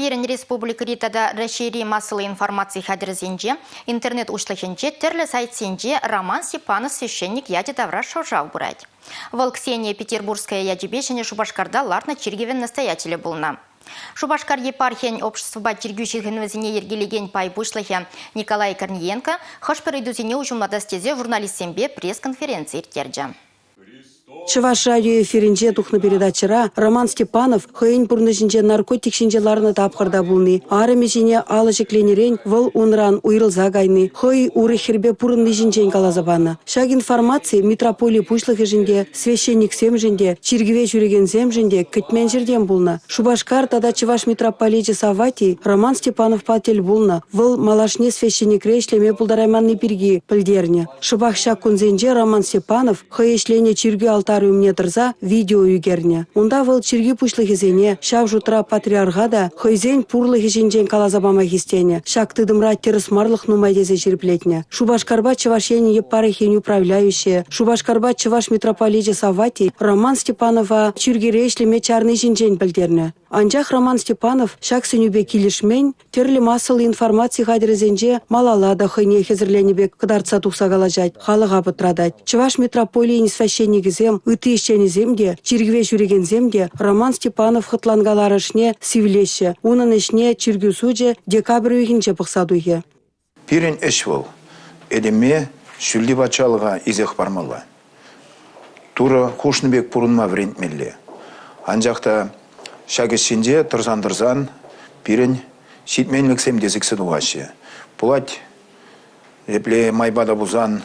Пирӗн республикӑри тата Раҫҫейри массӑллӑ информаци хатӗрӗсенче, интернет уҫлӑхӗнче тӗрлӗ сайтсенче Роман Степанов священник ячӗ тавра шӑв-шав пырать. Вӑл Ксения Петербургская ячӗпе Ҫӗнӗ Шупашкарта лартнӑ чиркӗвӗн настоятелӗ пулнӑ. Шупашкар епархийӗн обществӑпа чиркӳ ҫыхӑнӑвӗсене йӗркелекен пай пуҫлӑхӗ Николай Корниенко хӑш-пӗр ыйтусене уҫӑмлатас тесе журналистсемпе пресс-конференци ирттерчӗ. Чӑваш радио эфирӗнче тухнӑ передачӑра Роман Степанов хӑйӗн пурнӑҫӗнче наркотик ҫинче ларнӑ тапхӑрта пулни, арӑмӗ ҫине алӑ ҫӗкленӗрен вӑл унран уйрӑлса кайни, хӑй урӑх хӗрпе пурӑнни ҫинчен каласа панӑ. Ҫак информаци митрополи пуҫлӑхӗшӗн те, священниксемшӗн те, чиркӗве ҫӳрекенсемшӗн те кӗтмен ҫӗртен пулнӑ. Шупашкар тата Чӑваш митрополичӗ Савватий Роман Степановпа тӗл пулнӑ, вӑл малашне священникре ӗҫлеме пултарайманни пирки пӗлтернӗ. Шӑпах ҫак кунсенче Роман Степанов хӑй ӗҫленӗ чиркӳ алтарӗ умне тӑрса видео ӳкернӗ. Унта вӑл чиркӳ пуҫлӑхӗсене, ҫав шутра патриарха та, хӑйсен пурлӑхӗ ҫинчен каласа пама хистенӗ, ҫак тытӑмра тӗрӗсмарлӑх нумай тесе ҫирӗплетнӗ. Шупашкарпа Чӑваш Енӗн епархийӗн управляющийӗ, Шупашкарпа Чӑваш митрополичӗ Савватий Роман Степанова чиркӳре ӗҫлеме чарни ҫинчен пӗлтернӗ. Анчах Роман Степанов ҫак сӗнӳпе килӗшмен, Тӗрлӗ массӑллӑ информаци хатӗрӗсенче малалла та хӑйне хӗсӗрленӗ пек кӑтартса тухса калаҫать, халӑха пӑтратать. Чӑваш митрополийӗн священникӗсем, ытти ӗҫченӗсем те, чиркӗве ҫӳрекенсем те Роман Степанов хӑтланкаларӑшне сивлеҫҫӗ, унӑн ӗҫне чиркӳ сучӗ декабрь уйӑхӗнче пӑхса тухӗ. Пирӗн ӗҫ вӑл этеме ҫӳлти патшалӑха илсе хӑпармалла. Турӑ хушнӑ пек пурӑнма вӗрентмелле. Анчах та ҫак ӗҫсенче тӑрсан-тӑрсан пирӗн ҫитменлӗхсем те сиксе тухаҫҫӗ. Пулать епле майпа та пулсан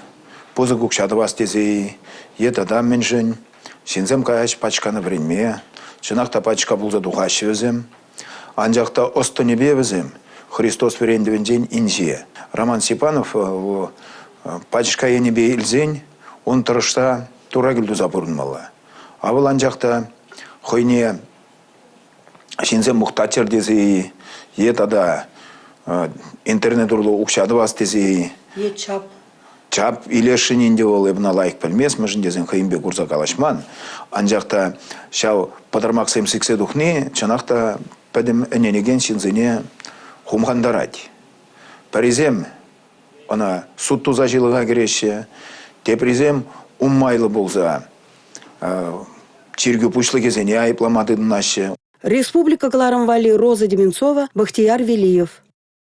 пысӑк укҫа тӑвас тесе-и е тата мӗншӗн ҫынсем каяҫ пачкана вӗренме, чӑнах та пачка пулса тухаҫҫӗ вӗсем. Анчах та ӑс-тӑнӗпе вӗсем Христос вӗрентӗвӗнчен инҫе. Роман Степанов пачӑшка енӗпе илсен ун тӑрӑшса Турра кӗлтуса пурӑнмалла. А вӑл анчах та хӑйне ҫынсем мухтаччӑр тесе-и е тата интернет урлӑ укҫа тӑвас тесе-и. Е чап. Чап илесшӗн ӗнтӗ вӑл, эп ӑна лайӑх пӗлмест, мӗншӗн тесен хӑйӗнпе курса калаҫман. Анчах та ҫав пӑтӑрмахсем сиксе тухни чӑнах та пӗтӗм ӗненекен ҫынсене хумхантарать. Пӗрисем ӑна суд туса ҫылӑха кӗреҫҫӗ, теприсем уммайлӑ пулса чиркӳ пуҫлӑхӗсене айӑплама тытӑнаҫҫӗ. Республика кӑларӑм валли Роза Деменцова, Бахтияр Велиев.